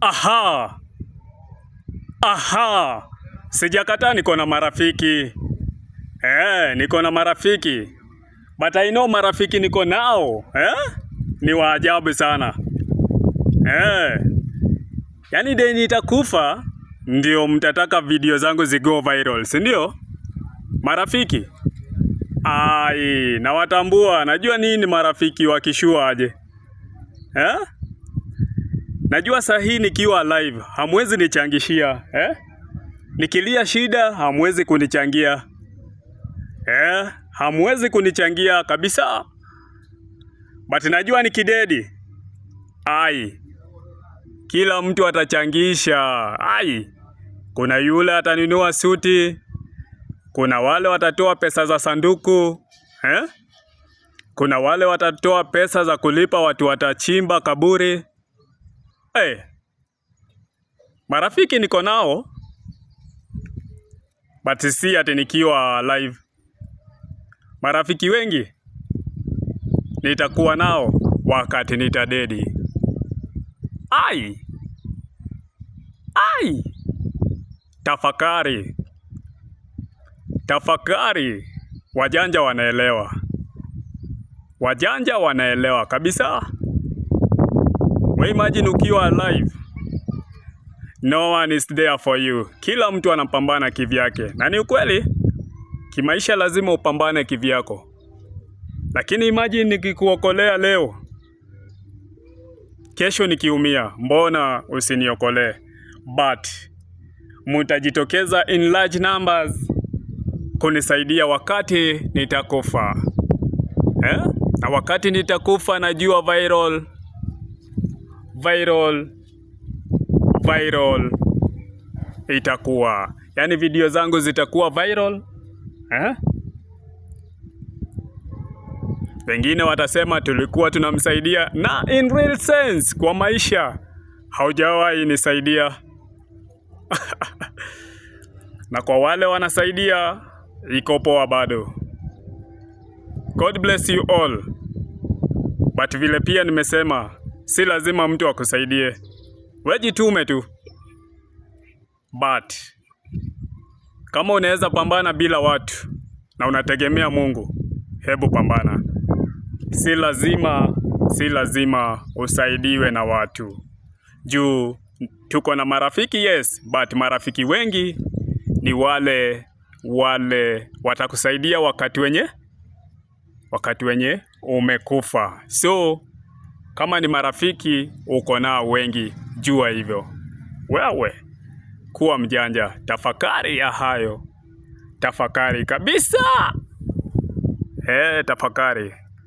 Aha, aha, sijakataa niko na marafiki. Eh, niko na marafiki. But I know marafiki niko nao, eh? Ni wa ajabu sana. Eh. Yaani day nitakufa ndio mtataka video zangu zigo viral, si ndio? Marafiki. Ai, nawatambua, najua nini marafiki wakishua aje. Eh? Najua saa hii nikiwa live, hamwezi nichangishia, eh? Nikilia shida, hamwezi kunichangia. Eh? Hamwezi kunichangia kabisa. But najua nikidedi. Ai. Kila mtu atachangisha. Ai. Kuna yule atanunua suti, kuna wale watatoa pesa za sanduku, eh? Kuna wale watatoa pesa za kulipa watu watachimba kaburi. Hey, marafiki niko nao, but si ati nikiwa live. Marafiki wengi nitakuwa nao wakati nitadedi. Ai, ai, tafakari, tafakari. Wajanja wanaelewa, wajanja wanaelewa kabisa. We imagine ukiwa alive, no one is there for you. Kila mtu anapambana kivyake, na ni ukweli, kimaisha lazima upambane kivyako. Lakini imagine nikikuokolea leo, kesho nikiumia, mbona usiniokolee? But mutajitokeza in large numbers kunisaidia wakati nitakufa, eh? Na wakati nitakufa najua viral viral viral itakuwa, yaani video zangu zitakuwa viral, eh? Wengine watasema tulikuwa tunamsaidia, na in real sense kwa maisha haujawahi nisaidia. Na kwa wale wanasaidia iko poa bado. God bless you all. But vile pia nimesema si lazima mtu akusaidie, wewe jitume tu. But kama unaweza pambana bila watu na unategemea Mungu, hebu pambana. Si lazima usaidiwe na watu. Juu tuko na marafiki, yes, but marafiki wengi ni wale wale watakusaidia wakati wenye umekufa. So kama ni marafiki uko nao wengi, jua hivyo. Wewe kuwa mjanja, tafakari ya hayo, tafakari kabisa. Eh, tafakari.